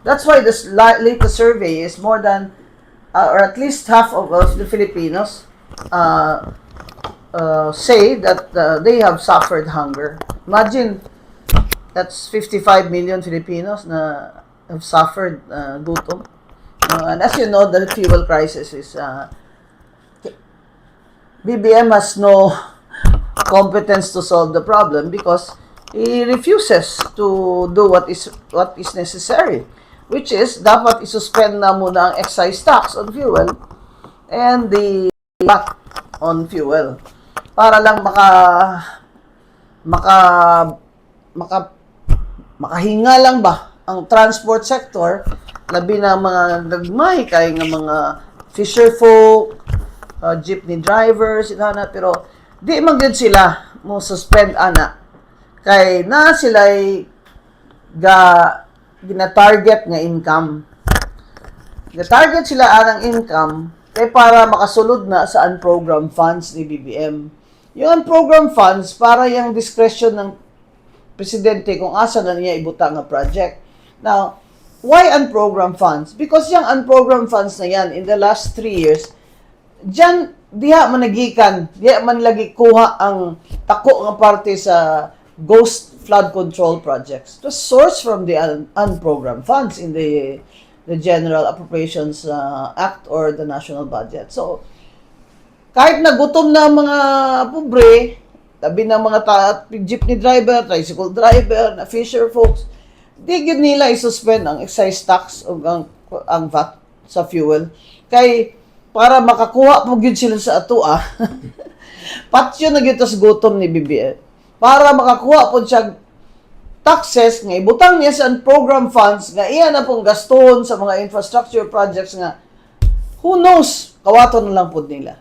That's why this latest survey is more than or at least half of us, the Filipinos, say that they have suffered hunger. Imagine, that's 55 million Filipinos na have suffered gutom. And as you know, the fuel crisis is BBM has no competence to solve the problem because he refuses to do what is necessary, which is dapat isuspend na muna ang excise tax on fuel and the VAT on fuel para lang maka makahinga lang ba ang transport sector, labi na mga gagmay kay nga mga fisher folk, jeepney drivers ana. Pero di man gyud sila mo suspend ana kay na sila ga gina-target nga income. Ga-target sila anang income kay para makasulod na sa unprogrammed funds ni BBM. Yung unprogrammed funds, para yung discretion ng presidente kung asa na niya ibutang nga project. Now, why unprogrammed funds? Because yung unprogrammed funds na yan, in the last 3 years, diyan, diha man nagikan, diha man lagi kuha ang dako nga parte sa ghost flood control projects. It was sourced from the unprogrammed funds in the General Appropriations Act or the national budget. So, kahit nagutom na ang mga pobre, labi ng mga jeepney driver, tricycle driver, na fisher folks, di gyud nila i-suspend ang excise tax o ang VAT sa fuel. Kay para makakuha po gyud sila sa ato ah. Patyo na gyud tas gutom ni BBM. Para makakuha po siya taxes nga ibutang niya sa program funds nga iya na pong gastuhon sa mga infrastructure projects nga who knows, kawaton na lang pod nila.